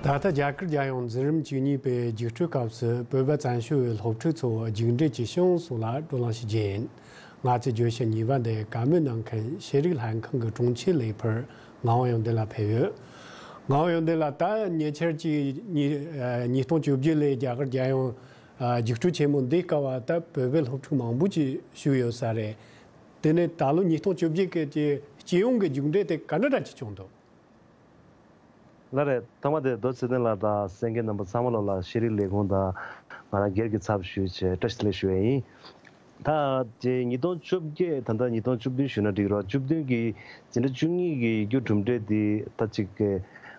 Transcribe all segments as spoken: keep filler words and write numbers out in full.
ད་ལྟ་རྒྱ་གར་རྒྱལ་ཡོངས་འཛིན་རིམ་བཅུ་གཉིས་པའི་རྒྱུགས་སྤྲོད་སྐབས་སུ་བོད་པ་བཙན་བྱོལ་བའི་སློབ་ཕྲུག་ཚོ་རྒྱུགས་འབྲས་ཀྱི་ཤེས་ཡོན་སོགས་ལ་བགྲོ་གླེང་ཞིག་བྱས་ཡིན། ང་ཚོའི་བརྗོད་གཞི་གཉིས་པ་འདི་བཀའ་མོལ་གནང་མཁན་ཤེས་རིག་ལྷན་ཁང་གི་དྲུང་ཆེ་ལས་འཕུར་ངག་དབང་ཡོན་ཏན་ལགས་ཕེབས་ཡོད། ངག་དབང་ཡོན་ཏན་ལགས། ད་ཉེ་ཆར་གྱི་ཉིས་ཉིས་སྟོང་བཅོ་བརྒྱད་ལོའི་རྒྱ་གར་རྒྱལ་ཡོངས་རྒྱུགས་སྤྲོད་ཆེན་མོ་འདིའི་སྐབས་ད་བོད་པའི་སློབ་ཕྲུག་མང་པོ་ཅིག་ཞུགས་ཡོད་ས་རེད། དེ་ནས་ད་ལོ་ཉིས་སྟོང་བཅོ་བརྒྱད་ཀྱི་སྤྱི་ཡོངས་ཀྱི་རྒྱུགས་འབྲས་དེ་ག་འདྲ་འདྲ་ཅིག་བྱུང་འདུག། ལགས་རེད། ཐོག་མ་དེ་རྡོ་རྗེ་ཚེ་བརྟན་ལགས་དང་གསན་མཁན་རྣམ་པ་ཚང་མ་ལོ་ལ་ཤེས་རིག་ལས་ཁུངས་དང་ང་རང་སྒེར་གྱི་ཚབ་ཞུས་བྱས་བཀྲ་ཤིས་བདེ་ལེགས་ཞུ་ཡས་ཡིན། ད་དེ་ཉིས་སྟོང་བཅོ་བརྒྱད་ད་ལྟ་ཉིས་སྟོང་བཅུ་བདུན་ཞུས་ན་འགྲིག་རོགས། བཅུ་བདུན་གྱི་འཛིན་གྲྭ་བཅུ་གཉིས་ཀྱི་རྒྱུགས་གྲུབ་འབྲས་དེ་ད་ཅིག་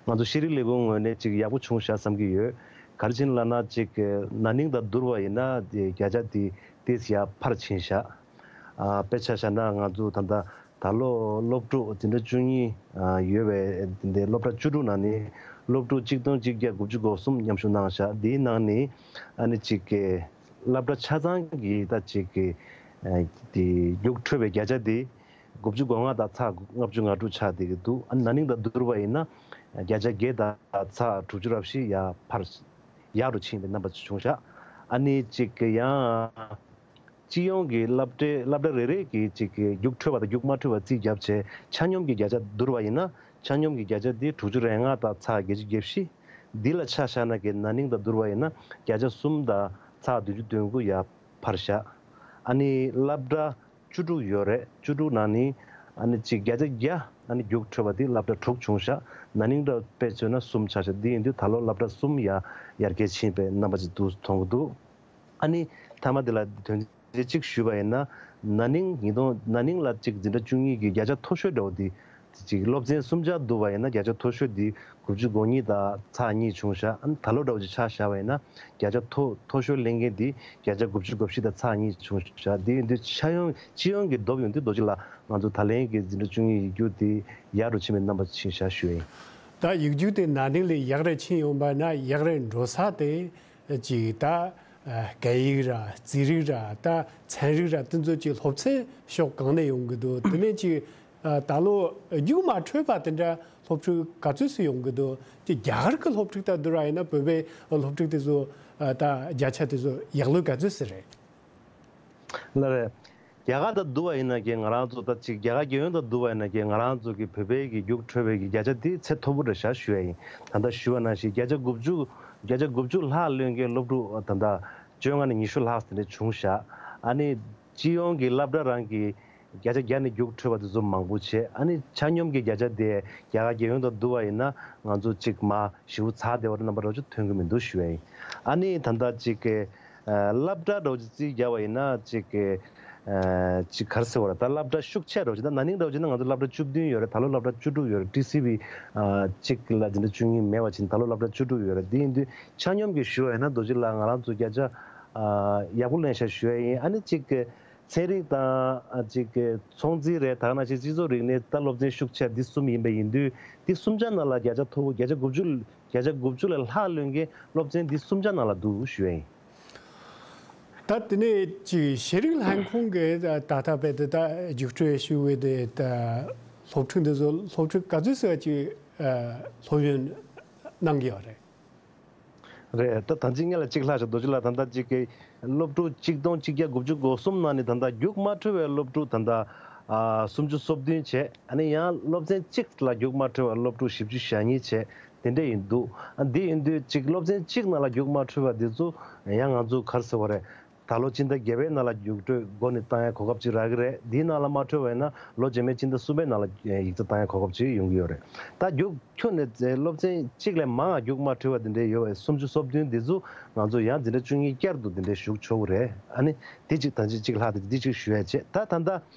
ང་ཚོ་ཤེས་རིག་ལས་ཁུངས་ངོས་ནས་ཅིག་ཡག་པོ་བྱུང་ཤག་བསམ་གྱི་ཡོད། ག་རེ་བྱས་ན་ལབ་ན་ཅིག་ན་ནིང་དང་བསྡུར་བ་ཡིན་ན་དེ་བརྒྱ་ཆ་དེ་ཏོག་ཙམ་ཡར་འཕར་ཕྱིན་ཤག། ཨ་དཔེ་ཆ་བཞག་ན་ང་ཚོ་ད་ལྟ་ད་ལོ་སློབ་ཕྲུག་འཛིན་གྲྭ་བཅུ་གཉིས་ཨ་ཡོད་པའི་འདི་སློབ་གྲྭ་བཅུ་དྲུག་ནང་ནས་སློབ་ཕྲུག་གཅིག་སྟོང་གཅིག་བརྒྱ་དགུ་བཅུ་གོ་གསུམ་མཉམ་ཞུགས་གནང་ཤག། འདིའི་ནང་ནས་ཨ་ནི་གཅིག་གི་སློབ་གྲྭ་ཆ་ཚང་གི་ད་གཅིག་གི་ཨ་དེ་རྒྱུགས་འཕྲོད་པའི་བརྒྱ་ཆ་དེ་དགུ་བཅུ་གོ་ལྔ་དང་ཚེག་ལྔ་བཅུ་ང་དྲུག་ཆགས་བསྡད་ཀྱི་འདུག། ཨ་ནི་ན་ནིང་དང་བསྡུར་བ་ཡིན་ན་བརྒྱ་ཆ་བརྒྱད་དང་ཚེག་དྲུག་ཅུ་རེ་བཞི་ཡར་འཕར་ཡག་རུ་ཕྱིན་པའི་རྣམ་པ་བྱུང་ཤག། ཨ་ནི་གཅིག་གི་ཡང་སྤྱི་ཡོངས་ཀྱི་སློབ་གྲྭའི་སློབ་གྲྭ་རེ་རེ་གི་གཅིག་གི་རྒྱུགས་འཕྲོད་པ་དང་རྒྱུགས་མ་འཕྲོད་པ་རྩིས་བརྒྱབ་བྱས་ཆ་སྙོམས་ཀྱི་བརྒྱ་ཆ་བསྡུར་བ་ཡིན་ན་ཆ་སྙོམས་ཀྱི་བརྒྱ་ཆ་དེ་དྲུག་ཅུ་རེ་ལྔ་དང་ཚེག་བརྒྱད་ཅུ་གྱ་བཞི། འདི་ལ་ཆ་བཞག་ན་གི་ན་ནིང་དང་བསྡུར་བ་ཡིན་ན་བརྒྱ་ཆ་གསུམ་དང་ཚེག་བདུན་ཅུ་དོན་དགུ་ཡར་འཕར་ཤག། ཨ་ནི་སློབ་གྲྭ་བཅུ་དྲུག་ཡོད་རེད། བཅུ་དྲུག་ནང་ནས་ཨ་ནི་གཅིག་བརྒྱ་ཆ་བརྒྱ་ཨ་ནི་རྒྱུགས་འཕྲོད་པ་དེ་སློབ་གྲྭ་དྲུག་བྱུང་ཤག། ན་ནིང་དང་དཔེ་མཚོན་ན་གསུམ་ཆགས་ཤག། འདི་ཡིན་དུས་ད་ལོ་སློབ་གྲྭ་གསུམ་ཡར་ཡར་རྒྱས་ཕྱིན་པའི་རྣམ་པ་ཅིག་འདུག་མཐོང་གི་འདུག། ཨ་ནི་མཐའ་མ་དེ་ལ་དོན་ཚན་གཅིག་ཞུས་པ་ཡིན་ན་ན་ནིང་ཉིས་སྟོང་ན་ནིང་ལ་གཅིག་འཛིན་གྲྭ་བཅུ་གཉིས་ཀྱི་བརྒྱ་ཆ་མཐོ་ཤོས་འདྲ་བོ་དེ་གཅིག་སློབ་ཚན་གསུམ་ཆར་བསྡུར་བ་ཡིན་ན་བརྒྱ་ཆ་མཐོ་ཤོས་དེ་དགུ་བཅུ་གོ་གཉིས་དང་ཚེག་གཉིས་བྱུང་ཤག། ཨ་ནི་ད་ལོ་འདྲ་བོ་ཅིག་ཆ་བཞག་པ་ཡིན་ན་བརྒྱ་ཆ་མཐོ་མཐོ་ཤོས་ལེན་མཁན་དེ་བརྒྱ་ཆ་དགུ་བཅུ་གོ་བཞི་དང་ཚེག་གཉིས་བྱུང་ཤག། དེ་ཡིན་དུས་ཆ་ཡོང་སྤྱི་ཡོངས་ཀྱི་བསྡོམས་ཡོང་དུས་རྡོ་རྗེ་ལགས་ང་ཚོ་ད་ལན་གྱི་འཛིན་གྲྭ་བཅུ་གཉིས་ཡིག་རྒྱུགས་དེ་ཡག་རུ་ཕྱིན་པའི་རྣམ་པ་ཕྱིན་ཤག་ཞུ་ཡིན། ད་ཡིག་རྒྱུགས་དེ་ན་ནིང་ལས་ཡག་རུ་ཕྱིན་ཡོང་པ་ན་ཡག་རུ་འགྲོ་ས་དེ་ཅིག་ད་སྐད་ཡིག་ར་རྩིས་རིག་ར་ད་ཚན་རིག་ར་དེ་ཚོ་ཅིག་སློབ་ཚན་ཕྱོགས་གང་ནས་ཡོང་གི་འདུག། དེ་ནས་ཅིག་ད་ལོ་རྒྱུགས་མ་འཕྲོད་པ་དེ་འདྲ་སློབ་ཕྲུག་ག་ཚོད་སུ་ཡོང་གི་འདུག། ཅིག་རྒྱ་གར་གི་སློབ་ཕྲུག་དང་བསྡུར་བ་ཡིན་ན་བོད་པའི་སློབ་ཕྲུག་དེ་ཚོ་ད་བརྒྱ་ཆ་དེ་ཚོ་ཡག་ལོས་ག་ཚོད་སུ་རེད། ལགས་རེད། རྒྱ་གར་དང་བསྡུར་བ་ཡིན་ན་ཀྱེ་ང་རང་ཚོ་ད་ཅིག་རྒྱ་གར་རྒྱལ་ཡོངས་དང་བསྡུར་བ་ཡིན་ན་ཀྱེ་ང་རང་ཚོ་གི་བོད་པའི་གི་རྒྱུགས་འཕྲོད་པའི་གི་བརྒྱ་ཆ་དེ་ཚད་མཐོ་པོ་རེད་ཤག་ཞུ་ཡ་ཡིན། ད་ལྟ་ཞུ་བ་ནང་བཞིན་བརྒྱ་ཆ་དགུ་བཅུ་བརྒྱ་ཆ་དགུ་བཅུ་ལྷག་ལོན་མཁན་སློབ་ཕྲུག་ད་ལྟ་བཅོ་ལྔ་ནས་ཉི་ཤུ་ལྷག་དེ་འདྲ་བྱུང་ཤག། ཨ་ནི་སྤྱི་ཡོངས་ཀྱི་སློབ་གྲྭ་རང་གི་བརྒྱ་ཆ་བརྒྱ་ནས་རྒྱུགས་འཕྲོད་པ་དེ་ཚོ་མང་པོ་བྱས། ཨ་ནི་ཆ་སྙོམས་ཀྱི་བརྒྱ་ཆ་དེ་རྒྱ་གར་རྒྱལ་ཡོངས་དང་བསྡུར་བ་ཡིན་ན་ང་ཚོ་གཅིག་མ་ཞེ་པོ་ཚ་བདེ་བ་རྣམ་པ་རོ་ཅིག་ཐོན་གི་མི་འདུག་ཞུ་ཡ་ཡིན། ཨ་ནི་ད་ལྟ་གཅིག་གི་ཨ་སློབ་གྲྭ་འདྲ་བོ་ཅིག་རྩིས་རྒྱག་པ་ཡིན་ན་ཅིག་གི་ཨ་ཅིག་ག་རེ་ཟེར་བ་རེད། ད་སློབ་གྲྭ་ཤུགས་ཆེ་འདྲ་བོ་ཅིག་ད་ན་ནིང་འདྲ་བོ་ཅིག་ན་ང་ཚོ་སློབ་གྲྭ་བཅུ་བདུན་ཡོད་རེད། ད་ལོ་སློབ་གྲྭ་བཅུ་དྲུག་ཡོད་རེད། ཊི་སི་བི་ཨ་གཅིག་ལ་འཛིན་གྲྭ་བཅུ་གཉིས་མེད་པ་ཅིག་ད་ལོ་སློབ་གྲྭ་བཅུ་དྲུག་ཡོད་རེད། དེ་ཡིན་དུས་ཆ་སྙོམས་ཀྱི་ཞུ་བ་ཡིན་ན་རྡོ་རྗེ་ལགས་ང་རང་ཚོ་བརྒྱ་ཆ་ཨ་ཡག་པོ་ལེན་ཤག་ཞུ་ཡ་ཡིན། ཨ་ནི་གཅིག་གི་ཚན་རིག་དང་ཨ་གཅིག་གི་ཚོང་རྫས་རེད། ད་ག་ནང་བཞིན་སྤྱི་ཚོགས་རིག་གནས་ད་སློབ་ཚན་ཤུགས་ཆེ་འདི་གསུམ་ཡིན་པ་ཡིན་དུས་འདི་གསུམ་ཆ་ནང་ལ་བརྒྱ་ཆ་མཐོ་པོ་བརྒྱ་ཆ་དགུ་བཅུ་བརྒྱ་ཆ་དགུ་བཅུ་ལས་ལྷག་ལོན་མཁན་སློབ་ཚན་འདི་གསུམ་ཆ་ནང་ལ་འདུག་ཞུ་ཡ་ཡིན། ད་དེ་ནས་ཅིག་ཤེས་རིག་ལྷན་ཁང་གི་ད་ལྟ་བར་དུ་ད་རྒྱུགས་སྤྲོད་ཞུ་བའི་དེ་ད་སློབ་ཕྲུག་འདི་ཚོ་སློབ་ཕྲུག་ག་ཚོད་ཙམ་ཅིག་སློབ་ཡོན་གནང་གི་ཡོད་རེད། རེད། ད་ད་ཅི་སྔོན་ལ་གཅིག་ལྷག་ཤག་རྡོ་རྗེ་ལགས། ད་ལྟ་གཅིག་གི་སློབ་ཕྲུག་གཅིག་སྟོང་གཅིག་བརྒྱ་དགུ་བཅུ་གོ་གསུམ་ནང་ནས་ད་ལྟ་རྒྱུགས་མ་འཕྲོད་པའི་སློབ་ཕྲུག་ད་ལྟ་ཨ་སུམ་ཅུ་སོ་བདུན་བྱས། ཨ་ནི་ཡང་སློབ་ཚན་གཅིག་ལ་རྒྱུགས་མ་འཕྲོད་པའི་སློབ་ཕྲུག་བཞི་བཅུ་ཞེ་གཉིས་བྱས། དེ་འདྲ་ཡིན་འདུག། ཨ་འདི་ཡིན་དུས་གཅིག་སློབ་ཚན་གཅིག་ནང་ལ་རྒྱུགས་མ་འཕྲོད་པ་འདི་ཚོ་ཡང་ང་ཚོ་ག་རེ་ཟེར་བ་རེད། ད་ལོ་སྤྱི་ཟླ་བརྒྱད་པའི་ནང་ལ་རྒྱུགས་སྤྲོད་འགོ་ནས་བཏང་ཡ་གོ་སྐབས་ཅིག་རག་གི་རེད། འདིའི་ནང་ལ་མ་འཕྲོད་པ་ཡིན་ན་ལོ་རྗེས་མའི་སྤྱི་ཟླ་གསུམ་པའི་ནང་ལ་ཡིག་ཚགས་བཏང་ཡ་གོ་སྐབས་ཅིག་ཡོང་གི་ཡོད་རེད། ད་རྒྱུགས་ཁྱོན་ནས་སློབ་ཚན་གཅིག་ལས་མང་བ་རྒྱུགས་མ་འཕྲོད་པ་དེ་འདྲའི་ཡོད་པའི་སུམ་ཅུ་སོ་བདུན་འདི་ཚོ་ང་ཚོ་ཡང་འཛིན་གྲྭ་བཅུ་གཉིས་བསྐྱར་དུ་དེ་འདྲའི་ཞུགས་ཆོག་གི་རེད། ཨ་ནི་དེ་གཅིག་དང་ཅི་གཅིག་ལྷག་དེ་འདི་གཅིག་ཞུ་ཡ་བྱས། ད་ད་ལྟ་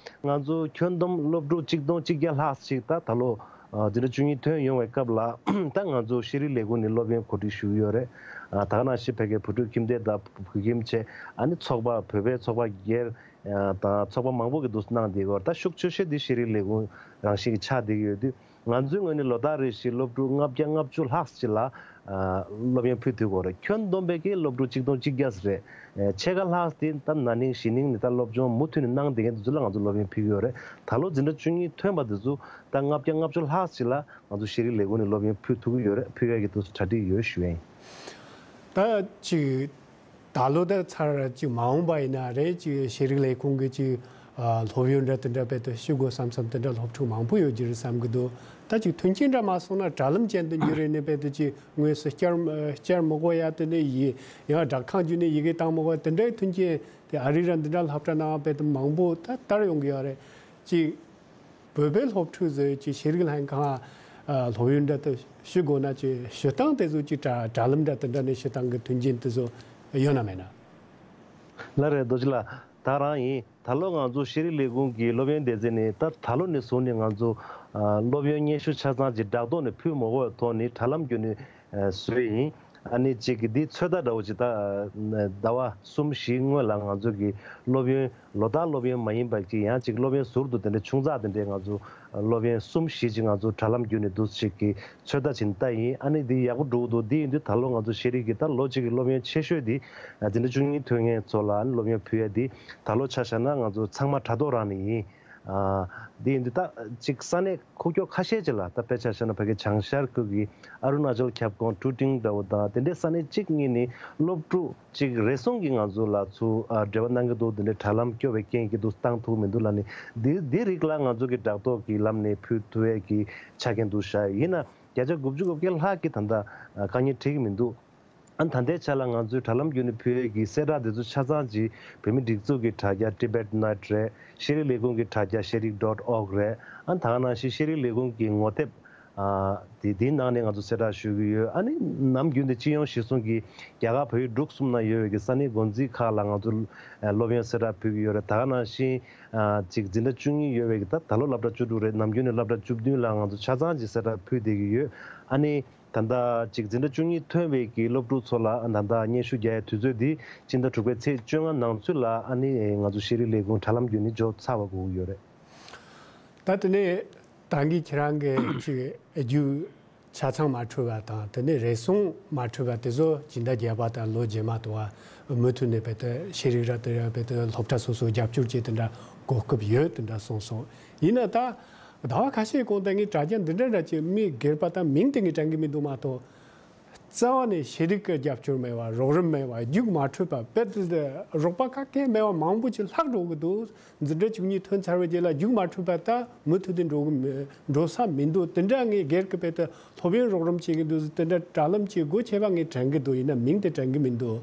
ང་ཚོ་ཁྱོན་བསྡོམས་སློབ་ཕྲུག་གཅིག་སྟོང་གཅིག་བརྒྱ་ལྷག་ཅིག་ད་ད་ལོ་ཨ་འཛིན་གྲྭ་བཅུ་གཉིས་ཐོན་ཡོང་བའི་སྐབས་ལ་ད་ང་ཚོ་ཤེས་རིག་ལས་ཁུངས་ནས་སློབ་ཡོན་གོ་སྒྲིག་ཞུས་ཡོད་རེད། ཨ་ད་ག་ནང་བཞིན་ཕ་གིའི་བུ་ཕྲུག་ཁྱིམ་སྡེ་དང་བོད་ཁྱིམ་བཅས། ཨ་ནི་ཚོགས་པ་བོད་པའི་ཚོགས་པ་སྒེར་དང་ཚོགས་པ་མང་པོ་གིས་འདུག་གནང་བསྡད་ཡོད་རེད། ད་ཤུགས་ཆེ་ཤོས་འདི་ཤེས་རིག་ལས་ཁུངས་རང་བཞིན་གྱི་ཆགས་བསྡད་ཀྱི་ཡོད་དུས་ང་ཚོའི་ངོས་ནས་ལོ་ལྟར་རེ་བཞིན་སློབ་ཕྲུག་ལྔ་བརྒྱ་ལྔ་བཅུ་ལྷག་ཅིག་ལ་ ཨ་སློབ་ཡོན་ཕུལ་ཐུབ་ཀྱི་ཡོད་རེད། ཁྱོན་བསྡོམས་པའི་གི་སློབ་ཕྲུག་གཅིག་སྟོང་གཅིག་བརྒྱ་ཙམ་རེད། ཨེ་ཕྱེད་ཀ་ལྷག་དེ་ད་ན་ནིང་གཞེས་ནིང་ནས་ད་སློབ་སྦྱོང་མུ་མཐུད་ནས་གནང་བསྡད་མཁན་དེ་ཚོ་ལ་ང་ཚོ་སློབ་ཡོན་ཕུལ་གྱི་ཡོད་རེད། ད་ལོ་འཛིན་གྲྭ་བཅུ་གཉིས་ཐོན་པ་དེ་ཚོ་ད་ལྔ་བརྒྱ་ལྔ་བཅུ་ལྷག་ཅིག་ལ་ང་ཚོ་ཤེས་རིག་ལས་ཁུངས་ནས་སློབ་ཡོན་ཕུལ་ཐུབ་ཀྱི་ཡོད་རེད། ཕུལ་ཡག་གི་དུས་སུ་གྲ་སྒྲིག་ཡོད་ཞུ་ཡ་ཡིན། ད་ཅིག་ད་ལོ་ད་ཚར་ཅིག་མ་འོངས་པ་ཡིན་ན་རེད། ཅིག་ཤེས་རིག་ལས་ཁུངས་ཀྱི་ཅིག་ཨ་སློབ་ཡོན་འདྲ་དེ་འདྲ་དཔེ་དེ་ཞུ་དགོས་བསམ་བསམ་དེ་འདྲ་སློབ་ཕྲུག་མང་པོ་ཡོད་ཀྱི་རེད་བསམ་གྱི་འདུག་ད་ཅིག་མཐུན་རྐྱེན་འདྲ་མ་སོང་ན་དྲ་ལམ་ཅན་དུ་འགྱུར་རེད་ནས་དཔེ་དེ་ཅིག་དངོས་སུ་བསྐྱར་བསྐྱར་མི་དགོས་ཡ། དེ་ནས་ཡི་ཡང་སྦྲག་ཁང་བརྒྱུད་ནས་ཡི་གེ་བཏང་མི་དགོས་ཡ། དེ་འདྲའི་མཐུན་རྐྱེན་དེ་ཨ་རི་ར་འདི་འདྲ་སློབ་གྲྭ་ནང་དཔེ་དེ་མང་པོ་ད་དར་ཡོང་གི་ཡོད་རེད། ཅིག་བོད་པའི་སློབ་ཕྲུག་ཚོས་ཀྱི་ཤེས་རིག་ལྷན་ཁང་ཨ་སློབ་ཡོན་འདྲ་དེ་ཞུ་དགོས་ན་ཅིག་ཞུ་སྟངས་དེ་ཚོ་ཅིག་དྲ་དྲ་ལམ་འདྲ་དེ་འདྲ་ནས་ཞུ་སྟངས་ཀྱི་མཐུན་རྐྱེན་དེ་ཚོ་ཡོད་ན་མེད་ན། ལགས་རེད། རྡོ་རྗེ་ལགས། ད་རང་ཡིན། ད་ལོ་ང་ཚོ་ཤེས་རིག་ལས་ཁུངས་ཀྱི་སློབ་ཡོན་སྡེ་ཚན་ནས་ད་ད་ལོ་ནས་བཟུང་ནས་ང་ཚོ་ཨ་སློབ་ཡོན་སྙན་ཞུ་ཆ་ཚང་ཅིག་སྦྲག་ཐོག་ནས་ཕུལ་མ་དགོས་ཐོག་ནས་དྲ་ལམ་བརྒྱུད་ནས་ཨ་བཟོས་ཡིན། ཨ་ནི་ཅིག་གི་འདི་ཚོད་ལྟ་འདྲ་བོ་ཅིག་ད་ཟླ་བ་གསུམ་བཞིའི་སྔོན་ལ་ང་ཚོ་གི་སློབ་ཡོན་ལོ་ལྟར་སློབ་ཡོན་མ་ཡིན་པ་ཅིག་ཡང་ཅིག་སློབ་ཡོན་ཟུར་དུ་དེ་འདྲ་ཆུང་ཙག་དེ་འདྲའི་ང་ཚོ་སློབ་ཡོན་གསུམ་བཞི་ཅིག་ང་ཚོ་དྲ་ལམ་བརྒྱུད་ནས་འདུག་ཅིག་གི་ཚོད་ལྟ་བྱེད་ལྟ་ཡིན། ཨ་ནི་འདི་ཡག་པོ་འགྲོ་གི་འདུག་འདི་ཡིན་དུས་ད་ལོ་ང་ཚོ་ཤེས་རིག་གི་ད་ལོ་གཅིག་གི་སློབ་ཡོན་ཆེ་ཤོས་འདི་འཛིན་གྲྭ་བཅུ་གཉིས་ཐོན་མཁན་ཚོ་ལ་ཨ་ནི་སློབ་ཡོན་ཕུལ་ཡ་འདི་ད་ལོ་ཆ་བཞག་ན་ང་ཚོ་ཚང་མ་དྲ་ཐོག་རང་ནས་ཡིན། ཨ་འདི་ཡིན་དུས་ད་ཅིག་ས་གནས་ཁུག་ཀྱོག་ཁ་ཤས་ཅིག་ལ་ད་དཔེ་ཆ་བཞག་ན་ཕ་གི་བྱང་ཤར་ཁུལ་གྱི་ཨ་རུ་ན་ཅལ་ཁྱབ་ཁོངས་ཀྲུ་ཀྲིང་འདྲ་བོ་དང་དེ་འདྲའི་ས་གནས་གཅིག་གཉིས་ནས་སློབ་ཕྲུག་ཅིག་རེ་ཟུང་གིས་ང་ཚོ་ལ་ཚུར་ཨ་འབྲེལ་བ་གནང་གི་འདུག་འདི་འདྲའི་དྲ་ལམ་སྐྱོ་བའི་རྐྱེན་གྱིས་འདུག་བཏང་ཐུབ་མི་འདུག་ལབ་ནས་འདི་འདི་རིགས་ལ་ང་ཚོ་གི་སྦྲག་ཐོག་གི་ལམ་ནས་ཕུལ་ཐུབ་ཡས་ཀྱི་ཆ་རྐྱེན་འདུག་ཤག་ཡིན་ན་བརྒྱ་ཆ་དགུ་བཅུ་གོ་བརྒྱད་ལྷག་གིས་ད་ལྟ་ཨ་དཀའ་ངལ་འཕྲད་ཀྱི་མི་འདུག་ཨ་ད་ལྟའི་ཆ་ལ་ང་ཚོའི་དྲ་ལམ་བརྒྱུད་ནས་ཕུལ་ཡས་ཀྱི་གསལ་བསྒྲགས་འདི་ཚོ་ཆ་ཚང་ཅིག་བོད་མིའི་སྒྲིག་འཛུགས་ཀྱི་དྲ་རྒྱ་Tibet Net རེད། ཤེས་རིག་ལས་ཁུངས་ཀྱི་དྲ་རྒྱ་ཤེས་རིག་dot org རེད། ཨ་ད་ག་ནང་བཞིན་ཤེས་རིག་ལས་ཁུངས་ཀྱི་ངོ་དེབ་ཨ་དེ་དེའི་ནང་ནས་ང་ཚོ་གསལ་བསྒྲགས་ཞུ་གི་ཡོད། ཨ་ནི་ནམ་རྒྱུན་དུ་སྤྱི་ཡོངས་གཞིར་བཟུང་གིས་རྒྱ་གར་བལ་ཡུལ་འབྲུག་གསུམ་ན་ཡོད་པའི་གི་ས་གནས་འགོ་འཛིན་ཁག་ལ་ང་ཚོ་ཨ་སློབ་ཡོན་གསལ་བསྒྲགས་ཕུལ་གི་ཡོད་རེད། ད་ག་ནང་བཞིན་ཨ་ཅིག་འཛིན་གྲྭ་བཅུ་གཉིས་ཡོད་པའི་གི་ད་ད་ལོ་སློབ་གྲྭ་བཅུ་དྲུག་རེད། ནམ་རྒྱུན་ནས་སློབ་གྲྭ་བཅུ་བདུན་ལ་ང་ཚོ་ཆ་ཚང་ཅིག་གསལ་བསྒྲགས་ཕུལ་བསྡད་ཀྱི་ཡོད། ཨ་ནི། ད་ལྟ་ཅིག་འཛིན་གྲྭ་བཅུ་གཉིས་ཐོན་པའི་གི་སློབ་ཕྲུག་ཚོ་ལ་ད་ལྟ་སྙན་ཞུ་རྒྱག་ཡའི་དུས་ཚོད་འདི་སྤྱི་ཟླ་དྲུག་པའི་ཚེས་བཅོ་ལྔ་ནང་ཚུད་ལ་ཨ་ནི་ང་ཚོ་ཤེས་རིག་ལས་ཁུངས་དྲ་ལམ་བརྒྱུད་ནས་འཇོག་ཚར་བ་དགོས་ཀྱི་ཡོད་རེད། ད་དེ་ནས་ད་གིན་ཁྱེད་རང་གིས་ཅིག་རྒྱུགས་ཆ་ཚང་མ་འཕྲོད་པ་དང་དེ་ནས་རེ་ཟུང་མ་འཕྲོད་པ་དེ་ཚོ་སྦྱིན་བདག་བརྒྱད་པ་དང་ལོ་རྗེས་མ་དུ་བ་མུ་མཐུད་ནས་བེད་དེ་ཤེས་རིག་ར་དེ་ར་བེད་དེ་སློབ་གྲྭ་སོ་སོ་རྒྱབ་སྐྱོར་བྱེད་དེ་འདྲ་གོ་སྐབས་ཡོད་དེ་འདྲ་གསུངས་སོང་། ཡིན་ན་ད་ཟླ་བ་ཁ་ཤས་གོང་དེ་ངས་དྲ་རྒྱ་འདི་འདྲ་འདྲ་ཅིག་མི་སྒེར་པ་དང་མིང་དེ་ངས་དྲན་གི་མི་འདུག་མ་གཏོགས། རྩ་བ་ནས་ཤེས་རིག་གི་རྒྱབ་སྐྱོར་མེད་པ། རོགས་རམ་མེད་པ། རྒྱུགས་མ་འཕྲོད་པ། དཔེ་དེ་རོགས་པ་ག་གེ་མེད་པ་མང་པོ་ཅིག་ལྷག་འགྲོ་གི་འདུག་འཛིན་གྲྭ་བཅུ་གཉིས་ཐོན་ཚར་བའི་རྗེས་ལ་རྒྱུགས་མ་འཕྲོད་པ་ད་མུ་མཐུད་དེ་འགྲོ་གི་མི་འགྲོ་ས་མི་འདུག་དེ་འདྲ་ངས་སྒེར་གི་དཔེ་དེ་སློབ་ཡོན་རོགས་རམ་བྱེད་གི་འདུག་དེ་འདྲ་དྲ་ལམ་གྱི་སྒོ་ཕྱེ་བ་ངས་དྲན་གི་འདུག་ཡིན་ན་མིང་དེ་དྲན་གི་མི་འདུག་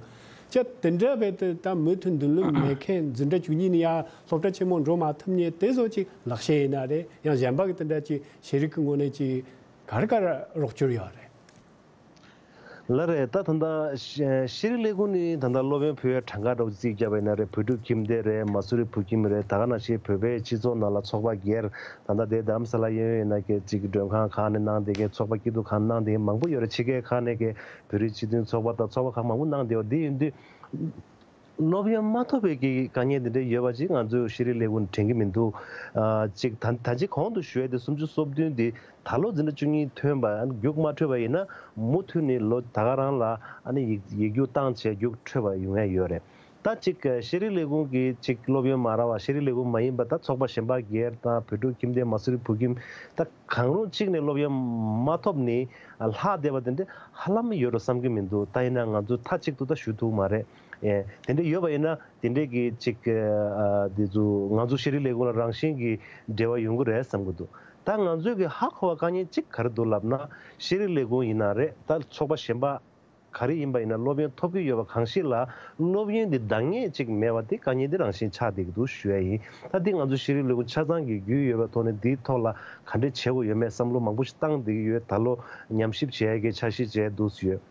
ཅི་དེ་འདྲ་དཔེ་དེ་ད་མུ་མཐུད་མདུན་ལམ་མེད་མཁན། འཛིན་གྲྭ་བཅུ་གཉིས་ནས་ཡར་སློབ་གྲྭ་ཆེན་མོ་འགྲོ་མ་ཐུབ་མཁན་དེ་ཚོ་ཅིག་ལག་ཤེས་ཡིན་ན་རེད། ཡང་གཞན་པ་གི་དེ་འདྲ་ཅིག་ཤེས་རིག་གི་ངོས་ནས་ཅིག་ག་རེ་ག་རེ་རོགས་སྐྱོར་ཡོད་རེད། ལགས་རེད། ད་ད་ལྟ་ཤེ་ཤེས་རིག་ལས་ཁུངས་ནི་ད་ལྟ་སློབ་ཡོན་ཕུལ་བའི་གྲངས་ཀ་འདྲ་བོ་རྩིས་བརྒྱབ་པ་ཡིན་ན་རེད། བོད་ཕྲུག་ཁྱིམ་སྡེ་རེད། མ་སུ་རི་བོད་ཁྱིམ་རེད། ད་ག་ནང་བཞིན་བོད་པའི་སྤྱི་ཚོགས་ནང་ལ་ཚོགས་པ་སྒེར་ད་ལྟ་དེ་རྡ་རམ་ས་ལ་གཡས་གཡོན་ཡིན་ན་ཀྱི་ཅིག་མགྲོན་ཁང་ཁག་ནས་གནང་བསྡད་མཁན། ཚོགས་པ་སྐྱིད་སྡུག་ཁང་གནང་བསྡད་མཁན་མང་པོ་ཡོད་རེད། ཕྱི་རྒྱལ་ཁག་ནས་ཀྱི་བོད་རིགས་སྤྱི་མཐུན་ཚོགས་པ་དང་ཚོགས་པ་ཁག་མང་པོ་གནང་བསྡད་ཡོད། འདི་ཡིན་དུས། སློབ་ཡོན་མ་ཐོབ་པའི་གི་དཀའ་ངལ་འདི་འདྲ་ཡོད་པ་ཅིག་ང་ཚོའི་ཤེས་རིག་ལས་ཁུངས་ནས་དྲན་གྱི་མི་འདུག་ཨ་ཅིག་ད་ད་ཅི་གོང་དུ་ཞུ་ཡས་དེ་སུམ་ཅུ་སོ་བདུན་འདི་ད་ལོ་འཛིན་གྲྭ་བཅུ་གཉིས་ཐོན་པ་ཨ་ནི་རྒྱུགས་མ་འཕྲོད་པ་ཡིན་ན་མུ་མཐུད་ནས་ལོ་ད་ག་རང་ལ་ཨ་ནི་ཡིག་ཡིག་རྒྱུགས་བཏང་བྱས་རྒྱུགས་འཕྲོད་པ་ཡོང་ཡས་ཡོད་རེད། ད་ཅིག་ཤེས་རིག་ལས་ཁུངས་ཀྱི་ཅིག་སློབ་ཡོན་མ་རག་པ། ཤེས་རིག་ལས་ཁུངས་མ་ཡིན་པ་ད་ཚོགས་པ་གཞན་པ་སྒེར་དང་བོད་ཕྲུག་ཁྱིམ་སྡེ། མ་སུ་རི་བོད་ཁྱིམ། ད་གང་རུང་གཅིག་ནས་སློབ་ཡོན་མ་ཐོབ་ནས་ལྷག་བསྡད་པ་དེ་འདྲ་ཧ་ལམ་ཡོད་འགྲོ་བསམ་གྱི་མི་འདུག་ད་ཡིན་ན་ང་ཚོ་མཐའ་གཅིག་ཏུ་ད་ཞུ་ཐུབ་མ་རེད། ཨེ་དེ་འདྲ་ཡོད་པ་ཡིན་ན་དེ་འདྲས་ཀྱི་ཅིག་ཨ་དེ་ཚོ་ང་ཚོ་ཤེས་རིག་ལས་ཁུངས་ལ་རང་བཞིན་གྱིས་འབྲེལ་བ་ཡོང་གི་རེད་བསམ་གྱི་འདུག་ད་ང་ཚོས་ཀྱི་ཧ་གོ་བ་དཀའ་ངལ་གཅིག་ག་རེ་འདུག་ལབ་ན། ཤེས་རིག་ལས་ཁུངས་ཡིན་ན་རེད། ད་ཚོགས་པ་གཞན་པ་ག་རེ་ཡིན་པ་ཡིན་ན་སློབ་ཡོན་ཐོབ་ཀྱི་ཡོད་པ་གང་ཞིག་ལ་སློབ་ཡོན་འདི་འདང་ངེས་ཅིག་མེད་པ་དེ་དཀའ་ངལ་འདི་རང་བཞིན་ཆགས་བསྡད་ཀྱི་འདུག་ཞུ་ཡ་ཡིན། ད་འདི་ང་ཚོ་ཤེས་རིག་ལས་ཁུངས་ཆ་ཚང་གི་རྒྱུས་ཡོད་པའི་ཐོག་ནས་འདིའི་ཐོག་ལ་ག་འདྲས་བྱེད་དགོས་ཡོད་མེད་བསམ་བློ་མང་པོ་ཞིག་བཏང་བསྡད་ཀྱི་ཡོད། ད་ལོ་ཉམས་ཞིབ་བྱེད་ཡ་གི་འཆར་གཞི་བྱས་འདུག་ཡོད།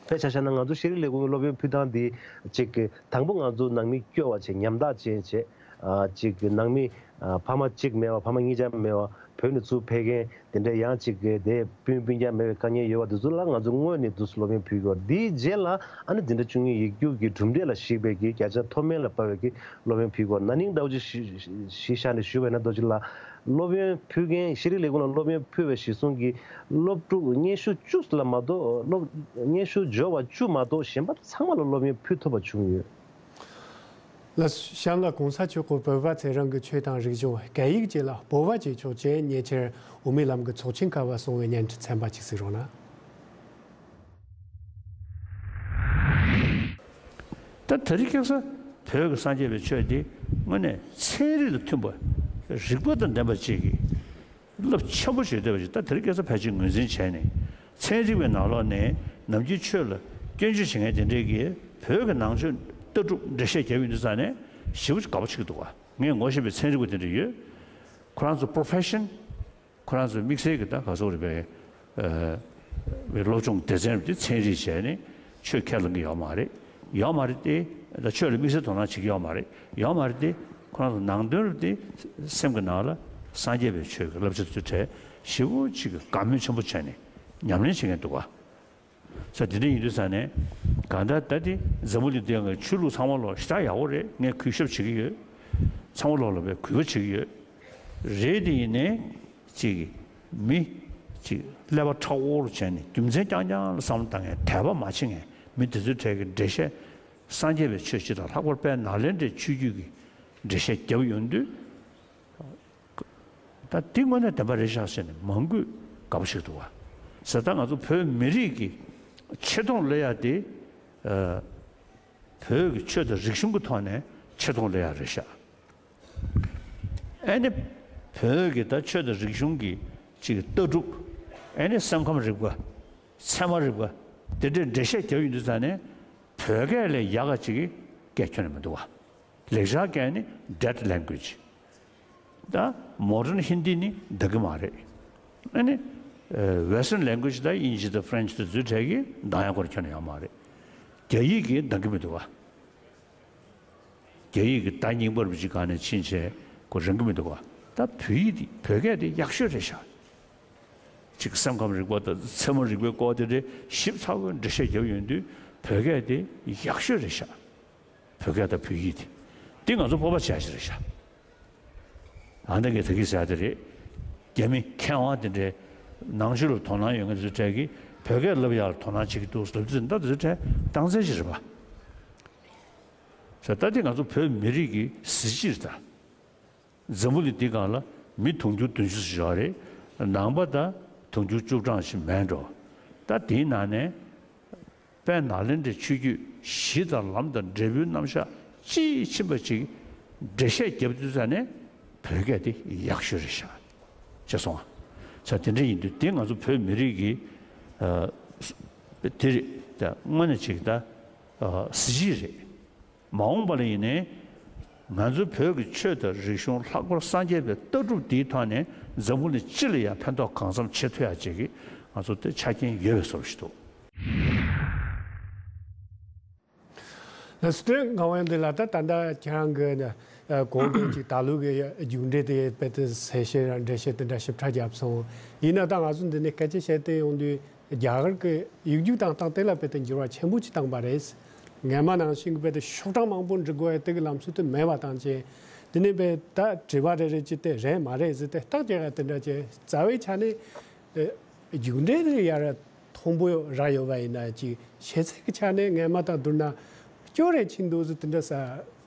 དཔེ་ཆ་བཞག་ན་ང་ཚོ་ཤེས་རིག་ལས་ཁུངས་ཀྱི་སློབ་ཡོན་ཕུལ་སྟངས་འདི་ཅིག་གི་དང་པོ་ང་ཚོ་ནང་མི་སྐྱོ་བ་བྱས། ཉམ་ཐག་ཅན་བྱས། ཨ་ཅིག་གི་ནང་མི་ཨ་ཕ་མ་གཅིག་མེད་པ། ཕ་མ་གཉིས་ཆ་མེད་པ། བོད་ནས་ཚུར་ཕེབས་མཁན་དེ་འདྲ་ཡང་ཅིག་གི་དེ་སྤུན་སྤུན་ཀྱག་མེད་པའི་དཀའ་ངལ་ཡོད་པ་དེ་ཚོ་ལ་ང་ཚོ་སྔོན་ནས་དུས་སུ་སློབ་ཡོན་ཕུལ་དགོས། དེའི་རྗེས་ལ་ཨ་ནི་འཛིན་གྲྭ་བཅུ་གཉིས་ཡིག་རྒྱུགས་ཀྱི་གྲུབ་འབྲས་ལ་གཞིགས་པའི་གི་བརྒྱ་ཆ་མཐོ་དམན་ལ་དཔག་པའི་གི་སློབ་ཡོན་ཕུལ་དགོས། ན་ནིང་འདྲ་བོ་ཅིག་གཞི་གཞི་བཞག་ནས་ཞུས་པ་ཡིན་ན་རྡོ་རྗེ་ལགས། སློབ་ཡོན་ཕུལ་མཁན། ཤེས་རིག་ལས་ཁུངས་ལ་སློབ་ཡོན་ཕུལ་བའི་གཞི་བཟུང་གིས་སློབ་ཕྲུག་སྙན་ཞུ་བཅུ་ལ་མ་གཏོགས། སློབ་སྙན་ཞུ་འབྱོར་བ་བཅུ་མ་གཏོགས་གཞན་པ་ཚང་མ་ལ་སློབ་ཡོན་ཕུལ་ཐུབ་པ་བྱུང་ཡོད། ལགས་སོ། གཤམ་ལ་གོང་ས་མཆོག་གིས་བོད་པ་ཚོས་རང་གི་ཆོས་དང་རིག་གཞུང་སྐད་ཡིག་བཅས་ལ་སྤོབས་པ་བྱེད་ཆོག་ཅེས་ཉེ་ཆར་དབུ་མའི་ལམ་གྱི་ཚོགས་ཆེན་ཁག་པ་གསུངས་པའི་སྙན་ཚིག་ཚན་པ་གཅིག་གཟིགས་རོགས་གནང་། ད་དེ་རིང་ཁ་སང་བོད་ཀྱི་སངས་རྒྱས་པའི་ཆོས་དེ་དངོས་གནས་ཚན་རིག་དང་མཐུན་པ། རིགས་པ་དང་ལྡན་པ་ཅིག་གི་རླབས་ཆེན་པོ་ཞིག་བསྟོད་པ་ཞིག་ད་དེ་རིང་ཁ་སང་ཕལ་ཆེར་ངོས་འཛིན་བྱས་ནས། ཚན་རིག་པའི་ནང་ལོགས་ནས་ནམ་རྒྱུན་ཆོས་ལ་སྐྱོན་བརྗོད་བྱེད་མཁན་དེ་འདྲས་ཀྱིས་བོད་ཀྱི་ནང་ཆོས་ལྟ་གྲུབ་འགྲེལ་བཤད་རྒྱབ་ཡོང་དུས་ཙང་ནས་ཞེ་པོ་ཅིག་དགའ་པོ་བྱེད་ཀྱི་འདུག་ག་ངས་ངོ་ཤེས་པའི་ཚན་རིག་པ་དེ་འདྲ་ཡོད། ཁོ་རང་ཚོ་པྲོ་ཕེ་ཤན། ཁོ་རང་ཚོ་དམིགས་བསལ་གྱི་ད་ག་སོག་རེད་པས། ཨ། བའི་སློབ་སྦྱོང་སྡེ་ཚན་རེད་དེ་ཚན་རིག་བྱས་ནས་ཆོས་ཁས་ལེན་གྱི་ཡོད་མ་རེད། ཡོད་མ་རེད་དེ། ད་ཆོས་ལ་དམིགས་བསལ་དོ་སྣང་བྱེད་ཀྱི་ཡོད་མ་རེད། ཡོད་མ་རེད་དེ། ཁོ་རང་ཚོ་ནང་དོན་རེད་དེ། སེམས་ཀྱི་ནང་ལ་སངས་རྒྱས་པའི་ཆོས་ཀྱི་བསླབ་བྱ་ཚོའི་གྲས་ཞེ་པོ་ཅིག་གི་དགའ་མོས་ཆེན་པོ་བྱས་ནས་ཉམས་ལེན་བྱེད་མཁན་འདུག་ག་ས་དེ་འདྲ་ཡིན་དུས་ཙང་ནས་གང་ལྟར་ད་དེ་འཛམ་བུ་གླིང་འདིའི་ཆོས་ལུགས་ཚང་མ་ལོག་ཞེ་དྲག་ཡག་པོ་རེད། ངས་གུས་ཞབས་བྱེད་ཀྱི་ཡོད། ཚང་མ་ལོག་ལ་བས་གུས་པ་བྱེད་ཀྱི་ཡོད། རེད་དེ་ཡིན་ནའི་ཅིག་མི་ཅིག་ཀླད་པ་མཁྲེགས་པོ་བྱས་ནས་རྒྱུ་མཚན་རྐྱང་རྐྱང་ལ་བསམ་བློ་བཏང་མཁན། དད་པ་མ་བྱེད་མཁན་མི་དེ་ཚོའི་གྲས་ཀྱི་འགྲེལ་བཤད། སངས་རྒྱས་པའི་ཆོས་སྤྱི་དང་ལྷག་པར་དཔལ་ནཱ་ལེནྡྲའི་ཆོས་བརྒྱུད་ཀྱི་འགྲེལ་བཤད་བརྒྱབ་ཡོང་དུས། ད་འདི་དངོས་གནས་བདེན་པ་རེད་ཤག་ཟེར་ནས་མང་པོས་དགའ་པོ་བྱེད་འདུག་བ། ཟེར་ད་ང་ཚོ་བོད་མི་རིགས་ཀྱི་ཆེ་མཐོང་སླེབས་ཡ་དེ། ཨ། བོད་ཀྱི་ཆོས་དང་རིག་གཞུང་གི་ཐོག་ནས་ཆེ་མཐོང་སླེབས་ཡ་རེད་ཤག་ཨ་ནི་བོད་ཀྱི་ད་ཆོས་དང་རིག་གཞུང་གི་ཅིག་ལྟ་གྲུབ། ཨ་ནི་སེམས་ཁམས་རིག་པ། ཚད་མ་རིག་པ། དེ་འདྲའི་འགྲེལ་བཤད་རྒྱབ་ཡོང་དུས་ཙང་ནས་བོད་སྐད་ལས་ཡག་ག་ཅིག་གི་སྐད་ཁྱོན་ནས་མི་འདུག་བ། ལེགས་སྦྱར་སྐད་ནི་dead language། ད་modern Hindi་ནི་འདང་གི་མ་རེད། ཨ་ནི་Western language་ད་དབྱིན་ཇི་དང་French་དང་ཚོའི་གྲས་ཀྱིས་འདང་ཡག་སྐོར་ཁྱོན་ནས་ཡོད་མ་རེད། རྒྱ་ཡིག་གིས་འདང་གི་མི་འདུག་བ། རྒྱ་ཡིག་གི་ད་རྙིང་པ་རུ་ཅིག་གང་ནས་ཕྱིན་བྱས་ཁོ་རང་གི་མི་འདུག་བ། ད་བོད་ཡིག་འདི་བོད་སྐད་འདི་ཡག་ཤོས་རེད་ཤག་ཅིག་སེམས་ཁམས་རིག་པ་དང་ཚད་མ་རིག་པའི་སྐོར་དེ་འདྲའི་ཞིབ་ཚགས་པོའི་འགྲེལ་བཤད་རྒྱབ་ཡོང་དུས་བོད་སྐད་དེ་ཡག་ཤོས་རེད་ཤག་བོད་སྐད་དང་བོད་ཡིག་དེ། འདི་ང་ཚོ་སྤོབས་པ་བྱ་ཞིག་རེད་ཤག་ཨ་ནི་གི་ད་གི་ཟེར་དེ་རེད། རྒྱ་མི་མཁས་དབང་དེ་འདྲའི་ནང་ཆོས་ལ་དོ་སྣང་ཡོད་མཁན་དེ་ཚོའི་གྲས་ཀྱིས་བོད་སྐད་བསླབ་ཡག་ལ་དོ་སྣང་བྱེད་ཀྱི་འདུག་ལབ་དུས་ད་དེ་ཚོའི་གྲས་རྟགས་མཚན་ཞིག་རེད་པ། ཟེར་ད་དེ་ང་ཚོ་བོད་མི་རིགས་ཀྱི་གཟི་བརྗིད་རེད་ད། འཛམ་བུ་གླིང་འདི་སྒང་ལ་མི་དུང་ཕྱུར་བདུན་ཅུ་ཙམ་ཡོད་རེད། ནང་པ་ད་དུང་ཕྱུར་བཅུ་གྲངས་ཤིག་མེད་འགྲོ། ད་དེའི་ནང་ནས་དཔལ་ནཱ་ལེནྡྲའི་ཆོས་བརྒྱུད་གཞི་དང་ལམ་དང་འབྲས་བུའི་རྣམ་གཞག་དཔྱིས་ཕྱིན་པ་ཅིག་འགྲེལ་བཤད་རྒྱབ་དུས་ཙང་ནས་བོད་སྐད་དེ་ཡག་ཤོས་རེད་ཤག་ཅེས་གསུངས། ས་དེ་འདྲ་ཡིན་དུས་དེ་ང་ཚོ་བོད་མི་རིགས་ཀྱི་ཨ་དེ་རེད། ད་དངོས་གནས་ཅིག་ད་ཨ་གཟི་བརྗིད་རེད། མ་འོངས་པ་ལ་ཡིན་ནའི་ང་ཚོའི་བོད་ཀྱི་ཆོས་དང་རིག་གཞུང་ལྷག་པར་སངས་རྒྱས་པའི་ལྟ་གྲུབ་འདིའི་ཐོག་ནས་འཛམ་བུ་གླིང་སྤྱི་ལ་ཡང་ཕན་ཐོགས་གང་འཚམ་བྱེད་ཐུབ་ཡག་ཅིག་གི་ང་ཚོ་དེ་ཆ་རྐྱེན་ཡོད་པའི་བཟོ་འདྲ་ཞིག་འདུག་ལགས་སོ། དེ་ངག་དབང་འདི་ལ་ད་ད་ལྟ་ཁྱེད་རང་གི་ཨ་གོང་དུ་ཅིག་ད་ལོ་གི་མཇུག་འབྲས་དེ་དཔེ་དེ་གསལ་བཤད་ར་འགྲེལ་བཤད་དེ་འདྲ་ཞིབ་ཕྲ་བརྒྱབ་སོང་། ཡིན་ན་ད་ང་ཚོ་འདི་ནས་སྐད་ཆ་བཤད་དེ་ཡོང་དུས། རྒྱ་གར་གྱི་ཡིག་རྒྱུགས་བཏང་སྟངས་དེ་ལ་དཔེ་དེ་འགྱུར་བ་ཆེན་པོ་ཅིག་བཏང་པ་རེད། སྔ་མ་ནང་བཞིན་གྱི་དཔེ་དེ་ཤོག་གྲངས་མང་པོ་འབྲི་དགོས་ཡ་དེ་གི་ལམ་སྲོལ་དེ་མེད་པ་དང་བཅས། དེ་ནས་དཔེ་ད་དྲི་བ་རེ་རེ་བྱས་ཏེ་རེད་མ་རེད་ཟེར་ཏེ་རྟགས་རྒྱག་ཡ་དེ་འདྲ་བྱས། རྩ་བའི་ཆ་ནས་ཨེ་རྒྱུགས་འབྲས་དེ་ཡར་མཐོན་པོ་རག་ཡོད་པ་ཡིན་ན་ཅིག་ཤེས་ཚད་ཀྱི་ཆ་ནས་སྔ་མ་དང་བསྡུར་ན་སྐྱོ་རེ་ཕྱིན་འདུག་ཟེར་དེ་འདྲ་ས་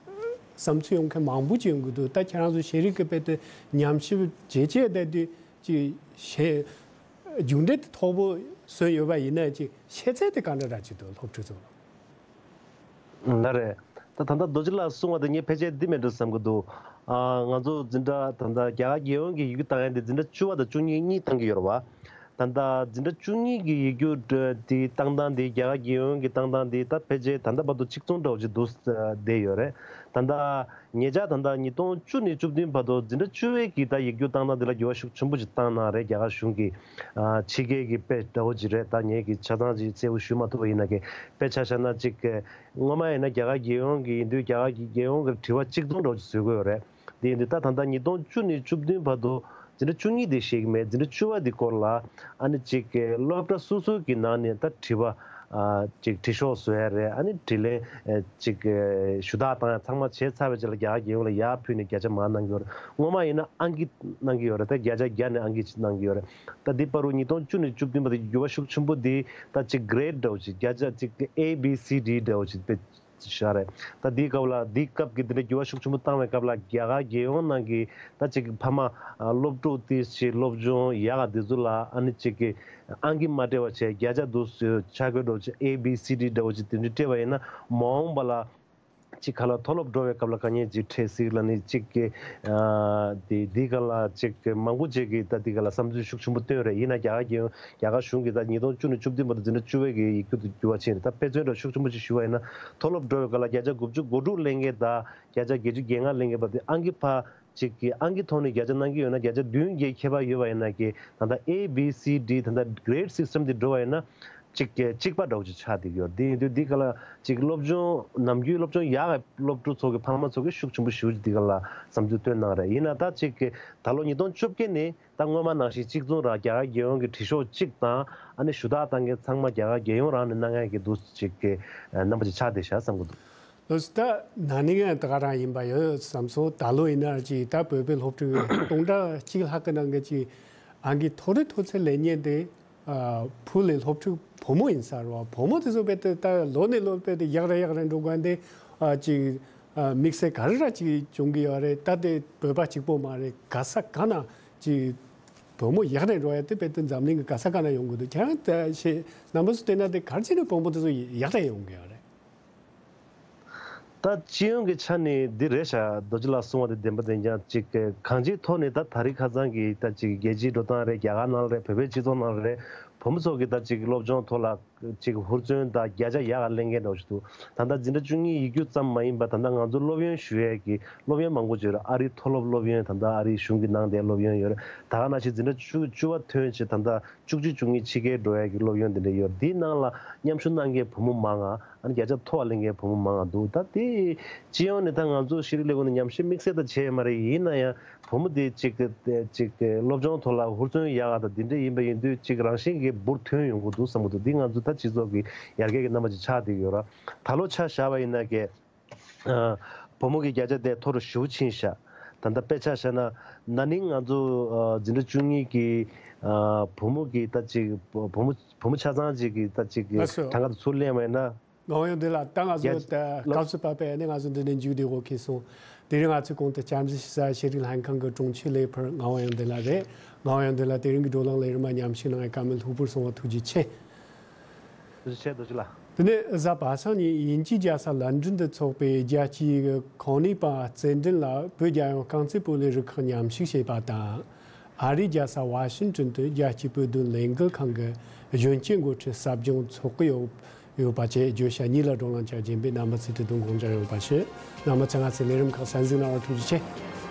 བསམ་ཚུལ་ཡོང་མཁན་མང་པོ་ཅིག་ཡོང་གི་འདུག་ད་ཁྱེད་རང་ཚོ་ཤེས་རིག་གི་དཔེ་དེ་ཉམས་ཞིབ་བྱེད་བྱེད་བསྡད་དུས། ཅིག་ཤེས། རྒྱུགས་འབྲས་དེ་མཐོ་པོ་སོན་ཡོད་པ་ཡིན་ན་ཅིག་ཤེས་ཚད་དེ་ག་འདྲ་རག་གི་འདུག་སློབ་ཕྲུག་ཚོ། ལགས་རེད། ད་ད་ལྟ་རྡོ་རྗེ་ལགས་གསུངས་པ་དེ་ངས་ཕལ་ཆེར་འདི་མེད་འགྲོ་བསམ་གྱི་འདུག་ཨ་ང་ཚོ་འཛིན་གྲྭ་ད་ལྟ་རྒྱ་གར་རྒྱལ་ཡོངས་ཀྱི་ཡི་གེ་བཏང་ཡ་དེ་འཛིན་གྲྭ་བཅུ་པ་དང་བཅུ་གཉིས་གཉིས་བཏང་གི་ཡོད་རེད་བ། ད་ལྟ་འཛིན་གྲྭ་བཅུ་གཉིས་ཀྱི་ཡིག་རྒྱུགས་དེ་བཏང་སྟངས་དེ་རྒྱ་གར་རྒྱལ་ཡོངས་ཀྱི་བཏང་སྟངས་དེ་ད་ཕལ་ཆེར་ད་ལྟ་བར་དུ་གཅིག་མཚུངས་འདྲ་བོ་ཅིག་འདུག་བསྡད་ཡོད་རེད། ད་ལྟ། ཉེ་ཆར་ད་ལྟ་ཉིས་སྟོང་བཅུ་ནས་བཅུ་བདུན་བར་དུ་འཛིན་གྲྭ་བཅུ་པའི་གི་ད་ཡིག་རྒྱུགས་བཏང་སྟངས་འདི་ལ་འགྱུར་བ་ཤུགས་ཆེན་པོ་ཅིག་བཏང་གནང་རེད། རྒྱ་གར་གཞུང་གི་ཨ་ཕྱི་རྒྱལ་གྱི་དཔེ་འདྲ་བོ་ཅིག་རེད། ད་ངས་ཀྱི་ཆ་ཚང་ཅིག་གསལ་པོ་ཞུ་མ་ཐུབ་པ་ཡིན་ན་ཀྱི་དཔེ་ཆ་བཞག་ན་ཅིག་གི་སྔོན་མ་ཡིན་ན་རྒྱ་གར་རྒྱལ་ཡོངས་ཀྱི་ཡིན་དུས་རྒྱ་གར་གྱི་རྒྱལ་ཡོངས་ཀྱི་དྲི་བ་གཅིག་མཚུངས་འདྲ་བོ་ཅིག་བཟོ་དགོས་རེད། དེ་ཡིན་དུས་ད་ད་ལྟ་ཉིས་སྟོང་བཅུ་ནས་བཅུ་བདུན་བར་དུ་འཛིན་གྲྭ་བཅུ་གཉིས་དེ་བཤད་ཀྱི་མེད། འཛིན་གྲྭ་བཅུ་པ་དེ་སྐོར་ལ་ཨ་ནི་ཅིག་གི་སློབ་གྲྭ་སོ་སོ་གི་ནང་ནས་ད་དྲི་བ་ ཨ་ཅིག་དྲི་ཤོག་བཟོ་ཡ་རེད། ཨ་ནི་དྲི་ལན་ཨ་ཅིག་ཨ་ཞུ་དག་བཏང་ཡ་ཚང་མ་བྱས་ཚར་བའི་རྗེས་ལ་རྒྱ་གར་རྒྱལ་ཡོངས་ལ་ཡར་ཕུལ་ནས་བརྒྱ་ཆ་མར་གནང་གི་ཡོད་རེད། སྔོན་མ་ཡིན་ན་ཨང་ཀི་གནང་གི་ཡོད་རེད། ད་བརྒྱ་ཆ་བརྒྱ་ནས་ཨང་ཀི་གཅིག་གནང་གི་ཡོད་རེད། ད་འདི་བར་དུ་ཉིས་སྟོང་བཅུ་ནས་བཅུ་བདུན་བར་དུ་འགྱུར་བ་ཤུགས་ཆེན་པོ་འདི་ད་ཅིག་གྷི་རེཌ་འདྲ་བོ་ཅིག་བརྒྱ་ཆ་ཅིག་ཨེ་བྷི་སི་ཌི་འདྲ་བོ་ཅིག་དཔེ་བཞག་རེད། ད་འདིའི་སྐབས་ལ་འདིའི་སྐབས་ཀྱི་འདི་འདྲ་འགྱུར་བ་ཤུགས་ཆེན་པོ་བཏང་བའི་སྐབས་ལ་རྒྱ་གར་རྒྱལ་ཡོངས་ནང་གི་ད་ཅིག་ཕ་མ་ཨ་སློབ་ཕྲུག་དེ་ཞིག་སློབ་སྦྱོང་ཡག་ག་འདི་ཚོ་ལ་ཨ་ནི་ཅིག་གི་ཨང་ཀི་མ་སྤྲད་པ་བྱས་བརྒྱ་ཆ་འདུག་སེ་ཆ་བགོས་འདྲ་བོ་ཅིག་ཨེ་བྷི་སི་ཌི་འདྲ་བོ་ཅིག་དེ་འདྲ་སྤྲད་པ་ཡིན་ན་མ་འོངས་པ་ལ་ཅིག་ག་ལ་མཐོ་སློབ་འགྲོ་བའི་སྐབས་ལ་དཀའ་ངལ་ཅིག་འཕྲད་སྲིད་ལ་ནི་ཅིག་གི་ཨ་དེ་འདི་ག་ལ་ཅིག་གི་མང་པོ་ཅིག་གིས་ད་འདི་ག་ལ་བསམ་ཚུལ་ཤུགས་ཆེན་པོ་བཏོན་རེད། ཡིན་ན་རྒྱ་གར་རྒྱལ་ཡོངས་རྒྱ་གར་གཞུང་གིས་ད་ཉིས་སྟོང་བཅུ་ནས་བཅུ་བདུན་བར་དུ་འཛིན་གྲྭ་བཅུ་པའི་གི་ཡིག་རྒྱུགས་དེ་འགྱུར་བ་ཕྱིན་རེད། ད་དཔེ་མཚོན་འདྲ་ཤུགས་ཆེན་པོ་ཅིག་ཞུ་བ་ཡིན་ན་མཐོ་སློབ་འགྲོ་བའི་སྐབས་ལ་བརྒྱ་ཆ་དགུ་བཅུ་གོ་དྲུག་ལེན་མཁན་དང་བརྒྱ་ཆ་བརྒྱད་ཅུ་གྱ་ལྔ་ལེན་མཁན་བར་དུ་ཨང་ཀི་ཕར་ཅིག་གི་ཨང་ཀི་ཐོག་ནས་བརྒྱ་ཆ་གནང་གི་ཡོད་ན་བརྒྱ་ཆ་བདུན་བརྒྱད་ཁྱད་པར་ཡོད་པ་ཡིན་ན་གི་ད་ལྟ་ཨེ་བྷི་སི་ཌི་ད་ལྟ་གྷི་རེཌ་སིས་ཊམ་དེ་འགྲོ་བ་ཡིན་ན་གཅིག་གཅིག་པ་འདྲ་བོ་ཅིག་ཆགས་བསྡད་ཀྱི་ཡོད་རེད། དེ་ཡིན་དུས་འདི་ག་ལ་ཅིག་སློབ་སྦྱོང་ནམ་རྒྱུན་སློབ་སྦྱོང་ཡག་གི་སློབ་ཕྲུག་ཚོ་གི་ཕ་མ་ཚོ་གི་ཤུགས་ཆེན་པོ་ཞེ་པོ་ཅིག་འདི་ག་ལ་བསམ་ཚུལ་བཏོན་གནང་རེད། ཡིན་ན་ད་ཅིག་གི་ད་ལོ་ཉིས་སྟོང་བཅོ་བརྒྱད་ནས་ད་སྔོན་མ་ནང་བཞིན་གཅིག་མཚུངས་རང་རྒྱ་གར་རྒྱལ་ཡོངས་ཀྱི་དྲི་ཤོག་གཅིག་དང་ཨ་ནི་ཞུ་དག་བཏང་མཁན་ཚང་མ་རྒྱ་གར་རྒྱལ་ཡོངས་རང་ནས་གནང་མཁན་གྱི་འདུག་ཅིག་གི་རྣམ་པ་ཅིག་ཆགས་བསྡད་ཤག་བསམ་གྱི་འདུག་ལགས་སོ། ད་ན་ནིང་ཡང་ད་ག་རང་ཡིན་པ་ཡོད་བསམ་སོང་། ད་ལོ་ཡིན་ན་ཅིག་ད་བོད་པའི་སློབ་ཕྲུག་སྟོང་ཕྲག་གཅིག་ལྷག་གི་ནང་གི་ཅིག་ཨང་ཀི་མཐོ་རིམ་མཐོ་ཚད་ལེན་མཁན་དེ་ཨ་ཕུལ་ལས་སློབ་ཕྲུག་བུ་མོ་ཡིན་ས་རེད་བ། བུ་མོ་དེ་ཚོ་དཔེ་དེ་ད་ལོ་ནས་ལོ་དཔེ་དེ་ཡག་རེ་ཡག་རེ་འགྲོ་དགོས་འདི་ཨ་ཅིག་ཨ་དམིགས་བསལ་ག་རེ་ར་ཅིག་བྱུང་གི་ཡོད་རེད། ད་དེ་བོད་པ་གཅིག་པོ་མ་རེད། ག་ས་ག་ན་ཅིག་བུ་མོ་ཡག་རེ་འགྲོ་ཡ་དེ་དཔེ་དེ་འཛམ་གླིང་གི་ག་ས་ག་ན་ཡོང་གི་འདུག་ཁྱེད་རང་ད་ཤེས་རྣམ་པ་ཚོ་བལྟས་ན་དེ་ག་རེ་བྱས་ནས་བུ་མོ་དེ་ཚོ་ཡག་རེ་ཡོང་གི་ཡོད་རེད། ད་སྤྱི་ཡོངས་ཀྱི་ཆ་ནས་འདི་རེད་ཤག་རྡོ་རྗེ་ལགས་གསུངས་པ་དེ་བདེན་པ་བདེན་རྐྱང་ཅིག་གང་ཅིའི་ཐོག་ནས་ད་ད་རེས་ཁ་སང་གི་ད་ཅིག་རྒྱལ་སྤྱིའི་འགྲོ་སྟངས་རེད། རྒྱ་གར་ནང་ལ་རེད། བོད་པའི་སྤྱི་ཚོགས་ནང་ལ་རེད། བུ་མོ་ཚོ་གི་ད་ཅིག་སློབ་སྦྱོང་ཐོག་ལ་ཅིག་ཧུར་བརྩོན་དང་བརྒྱ་ཆ་ཡག་ག་ལེན་མཁན་འདྲ་བོ་ཞིག་འདུག་ད་ལྟ་འཛིན་གྲྭ་བཅུ་གཉིས་ཡིག་རྒྱུགས་ཙམ་མ་ཡིན་པ་ད་ལྟ་ང་ཚོ་སློབ་ཡོན་ཞུ་ཡས་ཀྱི་སློབ་ཡོན་མང་པོ་ཅིག་ཡོད་རེད། ཨ་རིའི་མཐོ་སློབ་སློབ་ཡོན་ད་ལྟ་ཨ་རིའི་གཞུང་གིས་གནང་བསྡད་སློབ་ཡོན་ཡོད་རེད། ད་ག་ནང་བཞིན་འཛིན་གྲྭ་བཅུ་བཅུ་པ་ཐོན་བྱས་ད་ལྟ་བཅུ་གཅིག་བཅུ་གཉིས་ཕྱི་རྒྱལ་འགྲོ་ཡ་གི་སློབ་ཡོན་དེ་འདྲ་ཡོད། དེའི་ནང་ལ་མཉམ་ཞུགས་གནང་མཁན་བུ་མོ་མང་ང་། ཨ་ནི་བརྒྱ་ཆ་མཐོ་བ་ལེན་མཁན་བུ་མོ་མང་ང་འདུག་ད་དེ་སྤྱི་ཡོངས་ནས་ད་ང་ཚོ་ཤེས་རིག་ལས་ཁུངས་ནས་ཉམས་ཞིབ་དམིགས་བསལ་ད་བྱས་ཡོད་མ་རེད། ཡིན་ན་ཡང་བུ་མོ་དེ་གཅིག་གཅིག་སློབ་སྦྱོང་ཐོག་ལ་ཧུར་བརྩོན་ཡག་ག་དང་དེ་འདྲ་ཡིན་པ་ཡིན་དུས་གཅིག་རང་བཞིན་གྱིས་འབུར་ཐོན་ཡོང་གི་འདུག་བསམ་གྱི་འདུག་འདི་ང་ཚོ་ད་སྤྱི་ཚོགས་ཀྱི་ཡར་རྒྱས་ཀྱི་རྣམ་པ་ཅིག་ཆགས་བསྡད་ཡོད་ར། ད་ལོ་ཆ་བཞག་པ་ཡིན་ན་གས། ཨ་བུ་མོ་གི་བརྒྱ་ཆ་དེ་མཐོ་རུ་ཞེ་པོ་ཕྱིན་ཤག་ད་ལྟ་དཔེ་ཆ་བཞག་ན་ན་ནིང་ང་ཚོ་ཨ་འཛིན་གྲྭ་བཅུ་གཉིས་ཀྱི་ཨ་བུ་མོ་གི་ད་ཅིག་བུ་མོ་བུ་མོ་ཆ་ཚང་ཅིག་གི་ད་ཅིག་གི་ལགས་སོ། གྲངས་ཀ་དེ་ཚུར་ལེན་པ་ཡིན་ན། ངག་དབང་དབྱངས་ལགས། ད་ང་ཚོ་ཡ་ད་ལགས། སྐབས་སུ་བབས་པའི་ནི་ང་ཚོ་འདི་ནས་མཇུག་བསྡུ་དགོས་ཁེལ་སོང་། དེ་རིང་ང་ཚོའི་གོང་དུ་བཅར་འདྲི་ཞུ་ས་ཤེས་རིག་ལྷན་ཁང་གི་དྲུང་ཆེ་ལས་འཕུར་ངག་དབང་དབྱངས་ལགས་རེད། ངག་དབང་དབྱངས་ལགས་དེ་རིང་གི་བགྲོ་གླེང་ལས་རིམ་མ་མཉམ་ཞུགས་གནང་བའི་བཀའ་མོལ་ལྷུག་པོར་གསུངས་པ་ཐུགས་རྗེ་ཆེ། ཐུགས་རྗེ་ཆེ་རྡོ་རྗེ་ལགས། དེ་ནས་གཟའ་པ་སངས་ཉིན་དབྱིན་ཇིའི་རྒྱལ་ས་ལན་ཀྲན་དུ་འཚོགས་པའི་རྒྱལ་སྤྱིའི་གོ་གནས་པ་རྩེད་འགྲན་ལ་བོད་རྒྱལ་ཡོངས་རྐང་རྩེད་སྤོ་ལོའི་རུ་ཁག་མཉམ་ཞུགས་བྱས་པ་དང་། ཨ་རིའི་རྒྱལ་ས་ཝ་ཤིང་ཏོན་དུ་རྒྱལ་སྤྱིའི་བོད་དོན་ལས་འགུལ་ཁང་གི་གཞོན་སྐྱེས་འགོ་ཁྲིད་ཟབ་སྦྱོང་འཚོགས་ཀྱི་ཡོད་ཡོད་པ་བཅས་བརྗོད་བྱ་གཉིས་ལ་བགྲོ་གླེང་བྱ་རྒྱུ་ཡིན་པས་རྣམ་པ་ཚོས་དེ་དོན་དགོངས་འཇགས་ཡོད་པ་ཞུ། རྣམ་པ་ཚོས་ང་ཚོའི་ལས་རིམ་ཁག་གསན་གཟིགས་གནང་བར་ཐུགས་རྗེ་ཆེ།